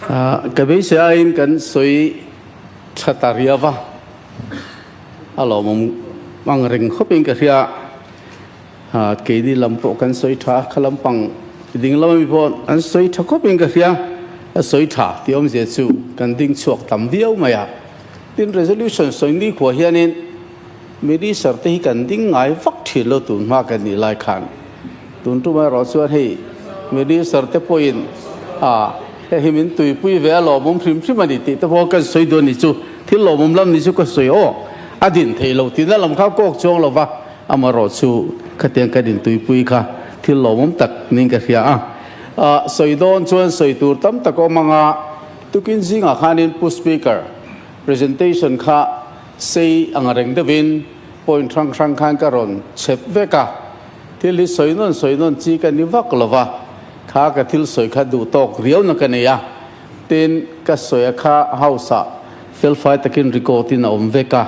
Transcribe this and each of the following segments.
Ka beisei aiin kan sawi tha ta riau va, a lawmawm ang reng khawpin ka hria. Keini lam pawh kan sawi tha a, kha lampang ding lama mi pawh an sawi tha khawpin ka hria. A sawi tha tih awmzia chu kan ding chhuak tam viau mai a. Tin, resolution sawi nikhua hianin Minister te hi kan ding ngai vak thin lo tun hma kan nih lai khan. Tun tum erawh chuan hei Minister te pawhin a hei hi min tuipui ve a lawmawm hrim hrim a ni tih te pawh kan sawi duh a ni chu. Thil lawmawm lam ni chu ka sawi aw, a din theih lo tihna lam kha kawk chuang lo va, amaherawh chu khatiang kan intuipui kha thil lawmawm tak niin ka hria a. Sawi dawn chuan sawi tur tam tak awm ang a, tukin zingah khanin Pu Speaker presentation kha Sei ang reng deuhin point hrang hrang khan ka rawn chhep vek a, thil hi sawi nawn sawi nawn chi ka ni vak lo va, kha ka thil sawi kha duh tawk riau na ka nei a, tin ka sawi a kha house ah felfai takin record in a awm vek a,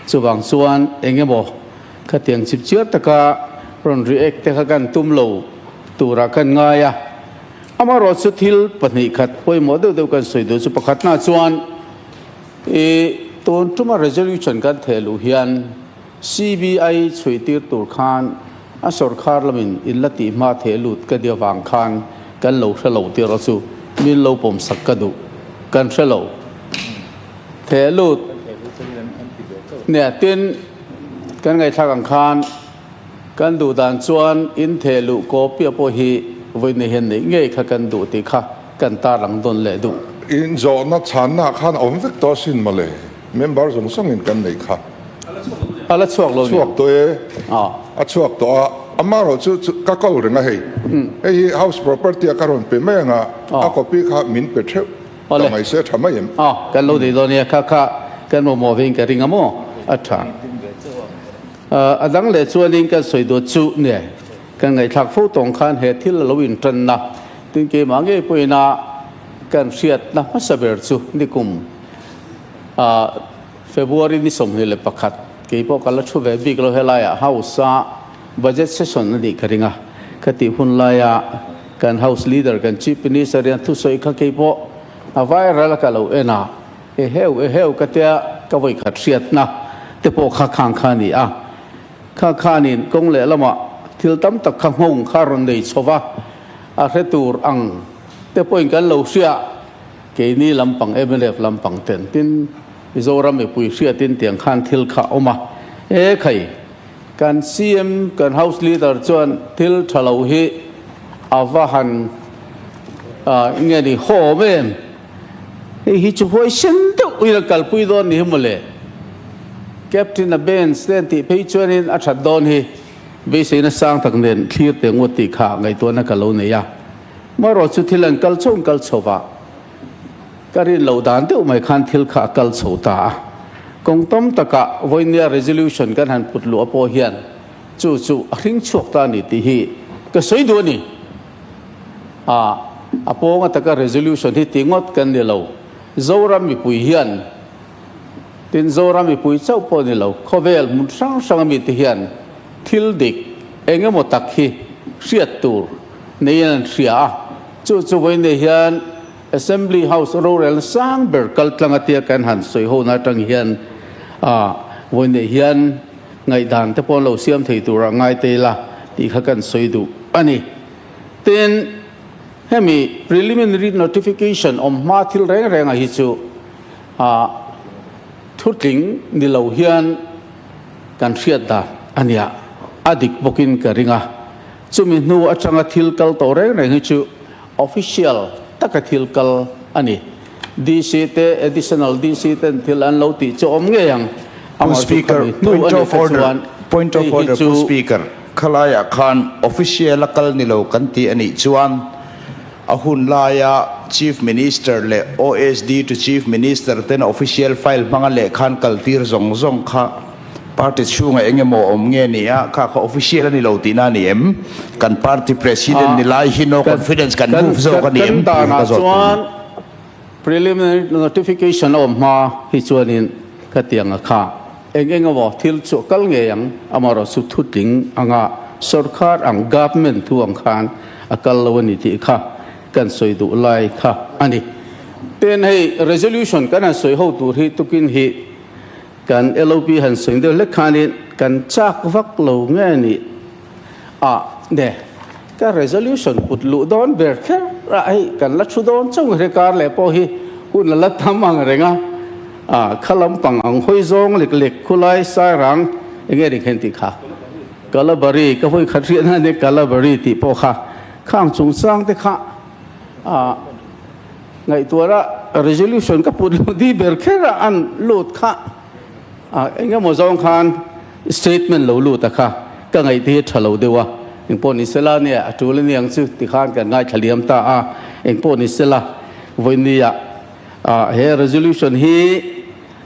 chuvang chuan eng emaw khatiang chip chiar taka rawn react te kha kan tum lo turah kan ngai a, amaherawh chu thil pahnih khat pawimawh deuh deuh kan sawi duh chu pakhatna chuan. I tun tuma resolution kan theh luh hian CBI chhui tir tur khan a sorkar lamin in la tih hma theh lut ka nia vang khan kan lo hre lo tir a chu min lo pawm sak ka duh kan hre lo theh lut nia tin kan ngaihthlak ang khan kan duh dan chuan in theh luh copy a pawh hi vawiin hian neih ngei kha kan duh tih kha Kan tarlang dawn leh duh. In zawhna chhanna khan a awm vek tawh asin mawle, member zawng zawngin kan neih kha. A la chhuak lo nia. Chhuak tawh e. A chhuak tawh a, amaherawh chu chu ka ko reng a hei. Hei hi house property a ka rawn pe mai ang a, a copy kha min pe theuh ta mai se tha mai em? Kan lo nei dawn nia, kha kha kan mamawh vein ka ring a maw? A tha. A dang leh chuanin kan sawi dawt chu nia. Kan ngaihthlak fo tawng khan he thil a lo intanna tin keimah ngei pawhin a kan hriatna hmasa ber chu nikum February ni 21 kei pawh ka la thu ve bik lo helaiah House a Budget Session a nih ka ring a, ka tih hun laia kan House Leader kan Chief Minister hian thusawi kha kei pawh a viral a ka lo en a, eheu eheu ka tia ka vawikhat hriatna te pawh kha khang kha a ni a. Kha khanin kawng lehlamah thil tam tak kha nghawng kha rawn nei chho va, a hre tur ang te pawhin kan lo hria, keini lampang mnf lampang ten tin Mizoram mipui hriatin tiang khan thil kha a awm a, e khai kan CM kan House Leader chuan thil tha lo hi a va han nge ni haw awm em, hei hi chu huaisen deuh in a kalpui dawn ni hi mawle. Captain a Benz te an tih phei chuanin a that dawn hi beiseina sang tak nen thlir teh ngawt tih kha ngaihtuahna ka lo nei a. Marawh chu thil an kal chho an kal chho va, ka rin loh dan deuh mai khan thil kha a kal chho ta a. Kawng tam takah vawinia resolution kan han put luh a pawh hian chu chu a hring chhuak ta a ni tih hi ka sawi duh a ni. A a pawnga taka resolution hi ti ngawt kan ni lo. Zoram mipui hian Tin, Zoram mipui chauh pawh ni lo, khawvel hmun hrang hrang ami te hian thil dik eng emaw tak hi hriat tur neiin an hria a. Chu chu vawiin hian Assembly House rorelna sang ber kal tlang atia kan han sawi hona atang hian vawiin hian ngaihdan te pawh an lo siam thei turah ngai te ila tih kha kan sawi duh a ni. Tin, hemi preliminary notification awm hma thil reng rengah hi chu A thutling ni lo hian kan hriat dan a nia, a dik bawkin ka ring a. Chumi hnu atanga thil kal tawh reng reng hi chu official taka thil kal a ni. DC te, additional DC ten thil an lo tih chu awm ngei ang. Pu Speaker, point of order, point of order Pu Speaker, khalaiah khan official a kal ni lo kan ti a nih chuan, A hun laia Chief Minister leh OSD to Chief Minister ten official file hmanga lehkha an kaltir zawng zawng kha party chhungah eng emaw awm nge ni a, kha kha official a ni lo tihna a ni em? Kan party president ni lai hi no confidence kan move zawk a ni em tih hi ka zawt chuan preliminary notification a awm hma hi chuanin khatiang a kha eng eng emaw thil chu a kal ngei ang, amaherawhchu thutling anga sorkar ang government thu ang khan a kal lo a ni tih kha kan sawi duh lai kha a ni. Tin hei resolution kan han sawi ho tur hi tukin hi kan LOP han sawi deuh hlek khanin kan chak vak lo nge ni a ne ka resolution put luh dawn ber kher a hei kan la thu dawn chauh hre kar leh pawh hi hun a la tam ang reng a a kha lampang ang hawi zawng lek lek khulai sairang enge ni khen tih kha Kalabari ka hawi khat riahna ania Kalabari tih pawh kha khang chungchang te kha a ngaihtuah a resolution ka put lo di ber kher a an lut kha a engemaw zawng khan statement lo lut a kha ka ngaihte hi tha lo deuh a engpawh ni sela nia a tul aniang chu tikhan kan ngaithla liam ta a engpawh ni sela vawinia a he resolution hi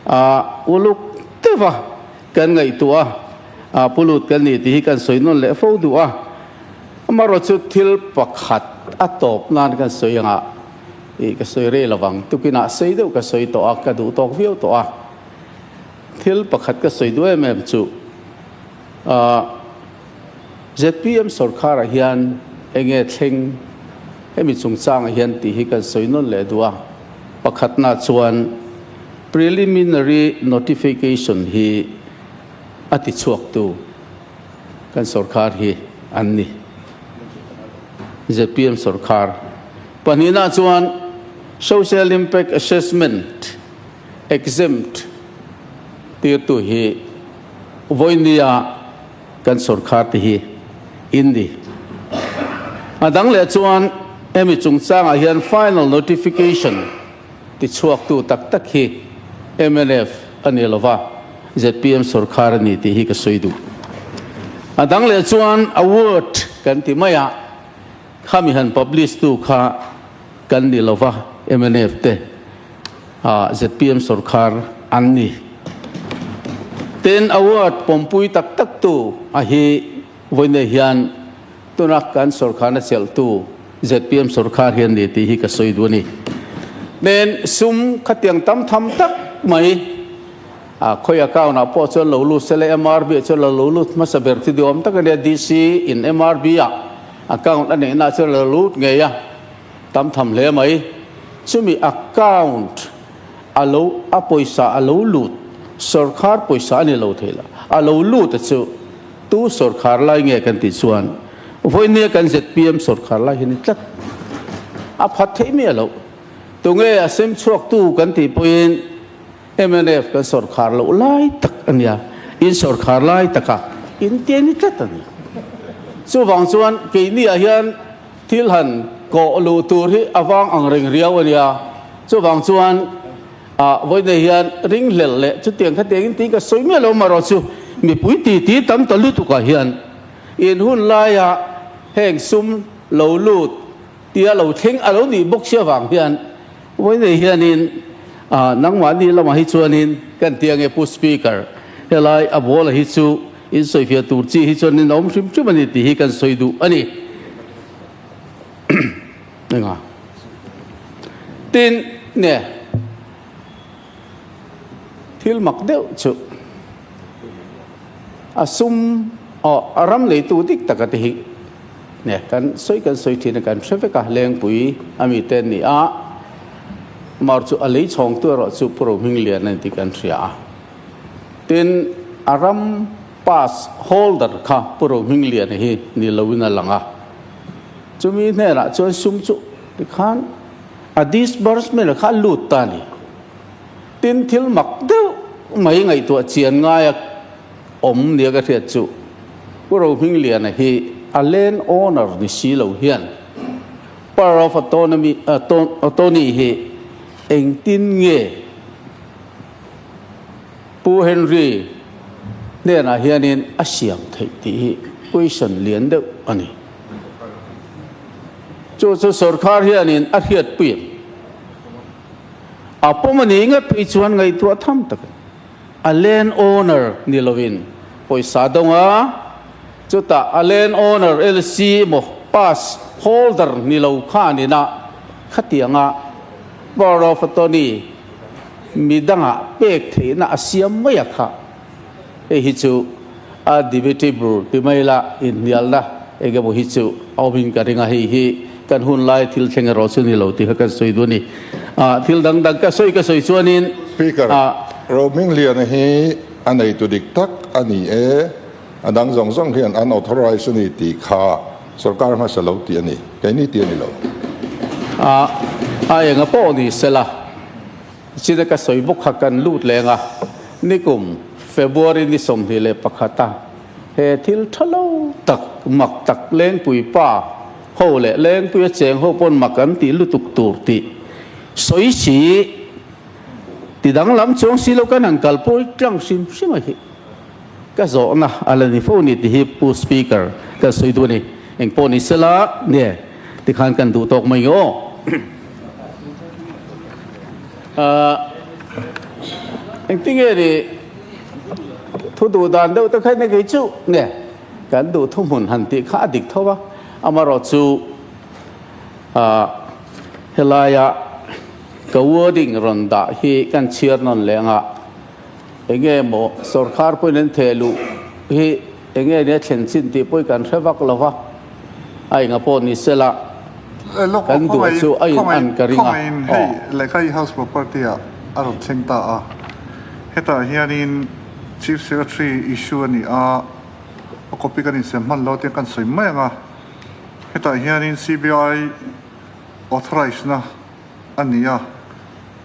a uluk deuh a Kan ngaihtuah a, pu lut kan ni tih hi kan sawi nawn leh fo duh a. Amaherawh chu thil pakhat a tawp nan kan sawi ang a, ih ka sawi rei lovang, tukinah sei deuh ka sawi tawh a, ka duh tawk viau tawh a. Thil pakhat ka sawi duh em em chu, ah zpm sorkharah hian eng nge thleng hemi chungchangah hian tih hi kan sawi nawn leh duh a. Pakhatna chuan preliminary notification hi a ti chhuaktu kan sorkar hi an ni. Zpm sorkar. Pahnihna chuan social impact assessment exempt tirtu hi vawinia kan sorkar te hi in ni. A dang leh chuan hemi chungchangah hian final notification tichhuaktu tak tak hi mnf a ni lova, zpm sorkar a ni tih hi ka sawi duh. A dang leh chuan award kan ti mai a, khami han publish tu kha kan ni lova, mnf te. Zpm sorkar an ni. Tin, award pawmpui tak tak tu a hi vawiin hian tuna kan sorkarna chelhtu zpm sorkar hian ni tih hi ka sawi duh a ni. Tin, sum khatiang tam tham tak mai a khawi account ah pawh chuan lo lut sela MRB ah chuan lo lo lut hmasa ber chu duhawm tak a nia DC in MRB ah account a neihna ah chuan lo lut ngei a. Tam tham hle mai. Chumi account a lo a pawisa a lo lut sawrkhar pawisa a ni lo thei lo. A lo lut a chu tu sawrkhar lai nge kan tih chuan vawinia kan zpm sawrkhar lai hi ni tlat. A phat theih miah loh. Tunge a sem chhuak tu kan tih pawhin mnf kan sawrkhar loh lai tak a nia. In sawrkhar lai taka in te ni tlat a ni. Chuvang chuan keini ah hian Thil han kawh luh tur hi a vang ang reng riau a nia. Chuvang chuan ah vawiin hian ringhlelh leh chutiang khatiangin tiin ka sawi miah lo marawh chu mipui titi tam ta lutukah hian in hun laia heng sum lo lut tia lo thleng a lo nih bawk si avang hian vawiin hianin ah nangmahni lamah hi chuanin kan ti ange Pu Speaker helai a ball a hi chu In sawifiah tur chi hi chuan in awm hrim hrim a ni tih hi kan sawi duh a ni. Enga? Tin, nge thil mak deuh chu a sum aw a ram leitu dik taka te hi nge kan sawi kan sawi thin a kan hre vek a lengpui a mi te an ni a mar chu a lei chhawngtu erawh chu Pu Rohmingliana a ni tih kan hria a. Tin, a ram pass holder kha Pu Rohmingliana hi ni loin a lang a. Chumi hnenah chuan sum chu tikhan a disbursement kha a lut ta a ni. Tin, thil mak deuh mai ngaihtuah chian ngaia awm nia ka hriat chu Pu Rohmingliana hi a land owner ni si lo hian power of autonomy attorney hi engtin nge Pu Henry hnenah hianin a siam theih tih hi question lian deuh a ni. Chu chu sorkar hianin a hriatpui em? A pawm a nih ngat phei chuan ngaihtuah tham tak a ni. A land owner ni lovin pawisa dawng a, chutah a land owner LC emaw pass holder ni lo khanin a khatianga power of attorney Mi dangah pek theihna a siam mai a kha. Hei hi chu a debatable ti mai la, inhnialna eng emaw hi chu a awmin ka ring a, hei hi kan hun lai thil thleng erawh chu ni lo tih kha kan sawi duh a ni. Thil dang dang ka sawi ka sawi chuanin. Speaker, Rohmingliana hi a neitu dik tak a ni e, a dang zawng zawng hian unauthorized a ni tih kha sorkar hmasa lo tih a ni, keini tih a ni lo. A enga pawh ni sela, china ka sawi bawk kha kan lut leng a, nikum February ni 21 a he thil tha lo tak mak tak Lengpui pa ho leh Lengpuia cheng ho pawn mak an tih lutuk tur tih sawi si ti danglam chuang si lo kan han kalpui tlang hrim hrim a hi ka zawhna a la ni fo ni tih hi Pu Speaker kan sawi duh a ni. Engpawh ni sela nge tikhan kan duh tawk mai nge aw. Engtinge ni thu duh dan deuh te kha ina kei chu nge kan duh thuhmun han tih kha a dik tho a, amaherawhchu helaia ka wording rawn dah hi kan chhiar nawn leh anga enge maw sorkar pawhin an theh luh hi enge nia thlen chin tih pawh kan hre vak lo va, a enga pawh ni sela kan duh chu a in an ka ring a. Hei lehkha hi House Property ah a rawn thleng ta a, hetah hianin Chief Secretary issue a ni a, a copy kan insem hman lo tia kan sawi mai ang a, hetah hianin CBI authorise na a ni a,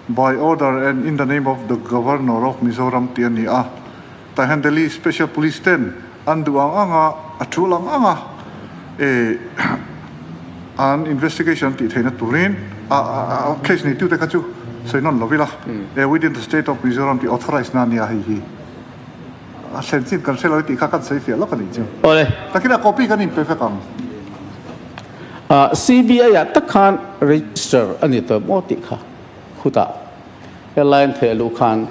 by order and in the name of the Governor of Mizoram tih a ni a, tah hian Delhi Special Police ten an duh ang ang a, a tul ang ang a, eh an investigation an tih theihna turin a case neitute kha chu sawi nawn lo ila, eh within the state of Mizoram tih authorise na a nia hei hi. A thlen chin kan hre lo i tih kha kan sawi fiah lawk a nih chu. Awle. Takin a copy kan inpe vek ang. CBI ah tak khan register a ni tawh maw tih kha khutah airline theh luh khan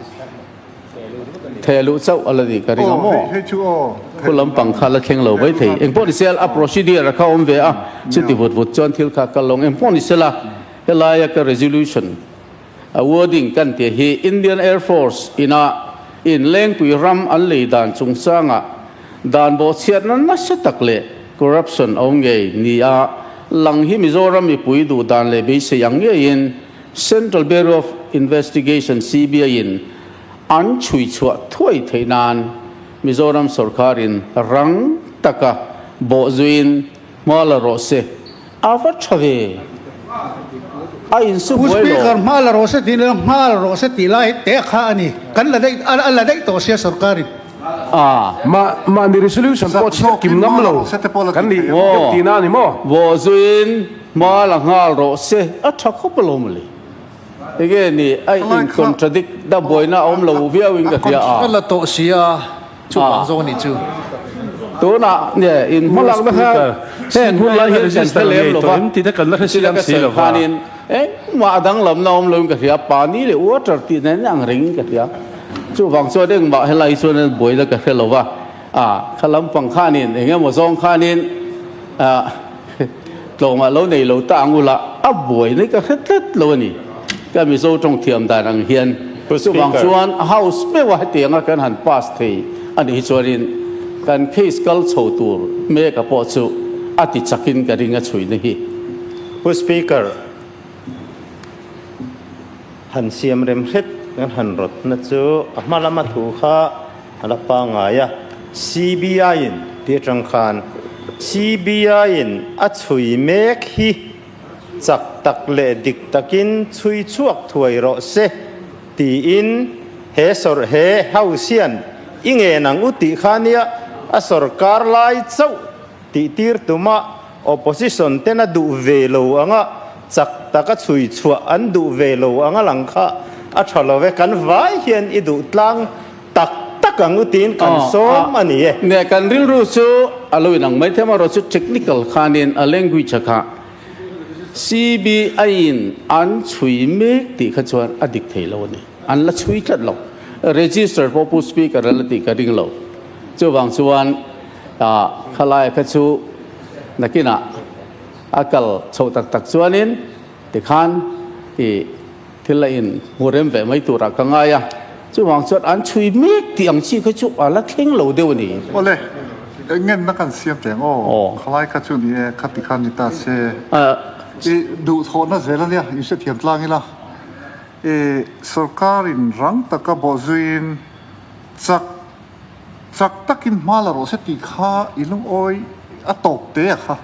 theh luh chauh a la nih ka ring a maw? Khu lampang kha la thleng lo mai thei. Engpawh ni sel a procedure kha awm ve a, chuti vut vut chuan thil kha kal lo ang. Engpawh ni sela helaia ka resolution A wording kan tih hi Indian Air Force ina in Lengpui ram an lei dan chungchangah dan bawhchhiatna nasa tak leh corruption a awm ngei ni a lang hi Mizoram mipui duh dan leh beisei ang ngeiin Central Bureau of Investigation, CBI, in an chhui chhuah thuai theih nan Mizoram sorkarin rang taka bawhzuiin Hma la rawh se. A va tha ve. A insu Pu buai lo. Speaker, hma la rawh se tih ila hma la rawh se tih lai te kha a ni. Kan la daih, a la daih tawh sia sorkarin. A. Mah, mahni resolution pawh chhiat kim ngam lo kan nih deuh tihna a ni maw? Vawh zuiin hma la nghal rawh se. A tha khawp alawm mawle. Enge ni a in contradict da buaina a awm lo viau in ka hria a. A la tawh sia. Chu vang zawk a nih chu. Tunah nge in hmalakna kha heng hun lai hian kan hre lem lo va, chila ka sawi khanin engmah a danglamna awm loin ka hria, pani leh water tih nen ang rengin ka hria. Chuvang chuan engmah helai chuan buaina ka hre lo va, a kha lampang khanin eng emaw zawng khanin tlawmah lo nei lo ta ang ula a buaina ka hre tlat lo a ni. Ka Mizo tawng thiam dan ang hian chuvang chuan House meuha hetianga kan han pass thei a nih hi chuanin kan case kal chho tur meka pawh chu a ti chakin ka ring a chhuina hi. Pu Speaker, han siam rem hret kan han rawtna chu a hma lama thu kha a la pangngai a, CBI in ti atang khan CBI in a chhui mek hi Chak tak leh dik takin chhui chhuak thuai rawh se tiin he sawr he house hian i ngen ang u tih kha nia a sawrkar lai chauh tih tir tuma opposition ten a duh ve lo anga chak taka chhui chhuah an duh ve lo anga lang kha a tha lo e kan vai hian i duh tlang tak tak ang u tiin kan sawm a ni e. Nge kan rilru chu a lo inang mai thei amaherawhchu technical khanin a language a kha CBI in an chhui mek tih kha chuan a dik thei lo a ni. An la chhui tlat lo. Register pawh Pu Speaker a la tih ka ring lo. Chuvang chuan khalaia kha chu nakinah a kal chho tak tak chuanin tikhan ih Thil a in hmu rem ve mai turah ka ngai a, chuvang chuan an chhui mek tih ang chi kha chu a la thleng lo deuh a ni. Awle, ngenna kan siam teng aw, khalai kha chu ni e, khati khan ni ta se. I duhthawhna zel a nia, in hrethiam tlang ila. E sorkarin rang taka bawhzuiin chak chak takin hma la rawh se tih kha i lungawi a tawp te a kha.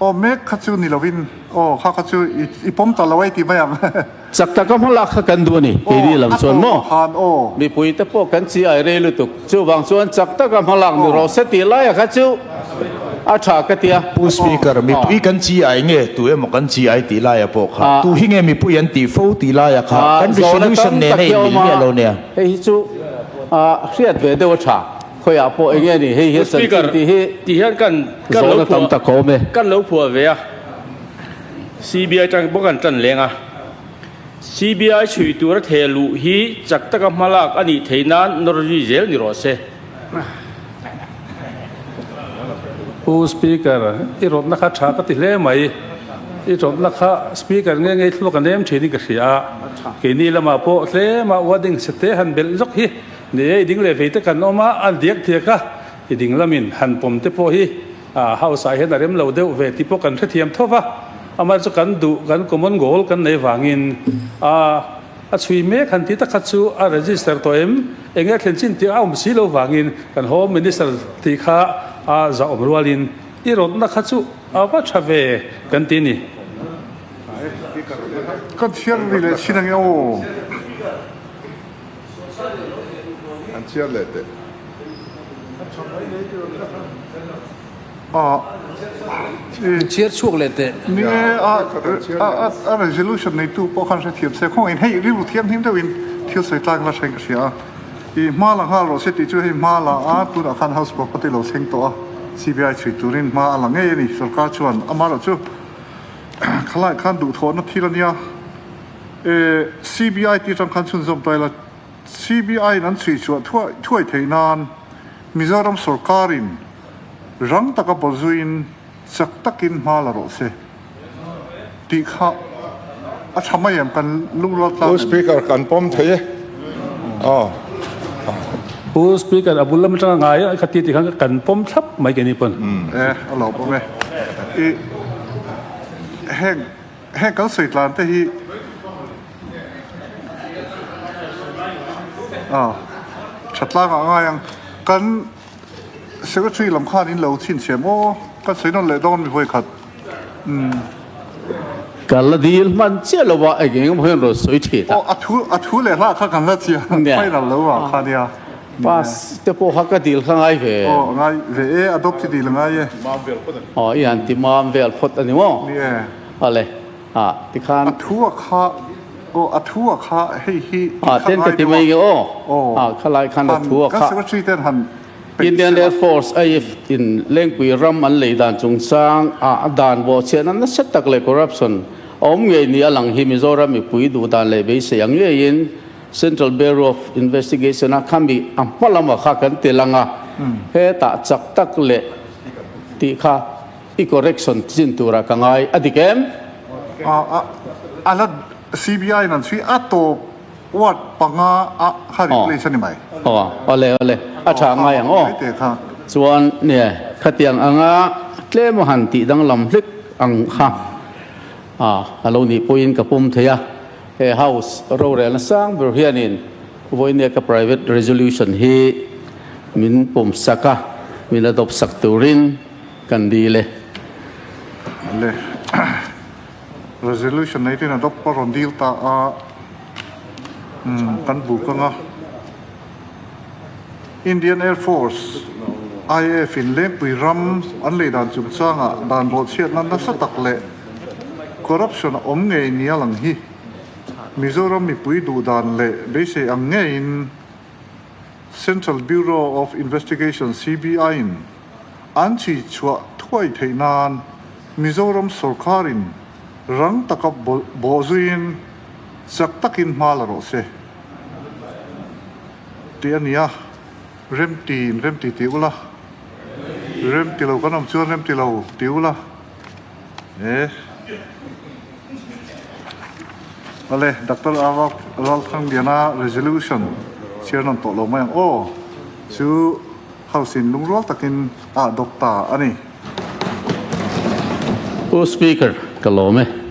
Aw mek kha chu ni lovin aw kha kha chu i pawm ta lo ai tih mai ang. Chak taka hma lak kha kan duh a ni keini lam chuan maw? Mipui te pawh kan chi ai rei lutuk. Chuvang chuan chak taka hma lak ni rawh se tih laia kha chu a tha ka ti a. Pu Speaker, mipui kan chi ai nge tu emaw kan chi ai tih laia pawh kha tu hi nge mipui an tih fo tih laia kha kan resolution nen a inmil miah lo nia. Hei hi chu hriat ve deuh a tha. Khawiah pawh eng nge ni hei hi a chanchin tih hi zawhna tam tak a awm e. Kan lo phuah ve a, CBI tang bawk an tan leng a. CBI chhui tura theh luh hi chak taka hma lak a nih theih nan nawr zui zel ni rawh se. Pu Speaker, i rawtna kha tha ka ti hle mai. I rawtna kha Speaker nge ngei thluak a nem thin in ka hria a. Keini lamah pawh tlema wording sete han belh zawk hi Ni e, i ding leh vei te kan awm a, a diak diak a, i ding lamin han pawm te pawh hi house ah hian a rem lo deuh ve tih pawh kan hrethiam tho va, amaherawhchu kan duh, kan common goal kan nei vangin a chhui mek han ti takhat chu a register tawh em, eng nge a thlen chin tih a awm si lo vangin kan home minister tih kha a zahawm rualin i rawtna kha chu a va tha ve kan ti ni. Kan chhiar ri leh chin ange aw. An chhiar leh teh. Chhiar chhuak leh teh. Ni e, a resolution neitu pawh khan hrethiam se khawngin hei rilru thianghlim deuhin thil sawi tlak la hrein ka hria a. I hma la nghal rawh se tih chu hei hma la a, tunah khan House property lo thleng tawh a, CBI chhui turin hma a la ngei a ni sorkar chuan amaherawh chu khalai khan duhthawhna thil a nia. CBI tih atang khan chhunzawm ta ila, CBI in an chhui chhuah thuai thuai theih nan Mizoram sorkarin rang taka bawlzuiin chak takin hma la rawh se tih kha a tha mai em kan lungrual tlang em? Pu Speaker, kan pawm thei e. Aw. Pu Speaker, a bul lam atanga ngai a khati tih khan kan pawm thlap mai keini pawn. E, a lo pawm e. I heng Heng kan sawi tlan te hi ah tha tlang ah ngai ang. Kan secretary lam khan in lo chhinchhiah maw? Kan sawi nawn leh dawn mi vawi khat umm. Ka la dil hman chiah lo a eng eng emaw hian rawn sawi thin a. Aw a thu a thu leh hlah kha kan la chiah final lo ah kha nia. Pass te pawh kha ka dil kha ngai ve. Aw ngai ve e adopt hi dil a ngai e. Aw i han ti mam vel phawt a ni maw? Ni e. Awle, ah tikhan. A thu a kha, aw a thu a kha hei hi i kha ngai deuh a. Ten ka ti mai nge aw. Ah khalai khan a thu a kha. Kan secretary ten han peih Indian Air Force AF in Lengpui ram an lei dan chungchang ah dan bawhchhiahna nasa tak leh corruption a awm ngei ni a lang hi Mizoram mipui duh dan leh beisei ang ngeiin Central Bureau of Investigation a khami a hma lamah kha kan ti lang a, hetah chak tak leh tih kha I correction chin turah ka ngai a dik em? A la CBI in an chhui a tawp ward panga a kha replace a ni mai. Aw awle awle a tha ngai ang aw. Chuan nie khatiang anga tlem a han tih danglam hlek ang kha a lo nih pawhin ka pawm thei a. He house rorelna sang ber hianin vawinia ka private resolution hi min pawmsak a, min adopt sak turin Kan dil e. Le resolution nei ten adopt a rawn dil ta a, umm kan buk anga Indian Air Force, IAF, in Lengpui ram an lei dan chungchangah dan bawhchhiatna nasa tak leh corruption a awm ngei nia lang hi Mizoram mipui duh dan leh beisei ang ngeiin Central Bureau of Investigation, CBI, in an chhui chhuah thuai theih nan Mizoram sorkarin rang taka bawhzuiin chak takin hma la rawh se tih a ni a, remtiin remti ti ula, remti lo kan awm chuan remti lo ti ula e. Awle, Doctor Arap Ralthangliana resolution chhiar nawn tawh lo mai ang aw, chu House in lungrual takin a adopt ta a ni. Pu Speaker, ka lawm e.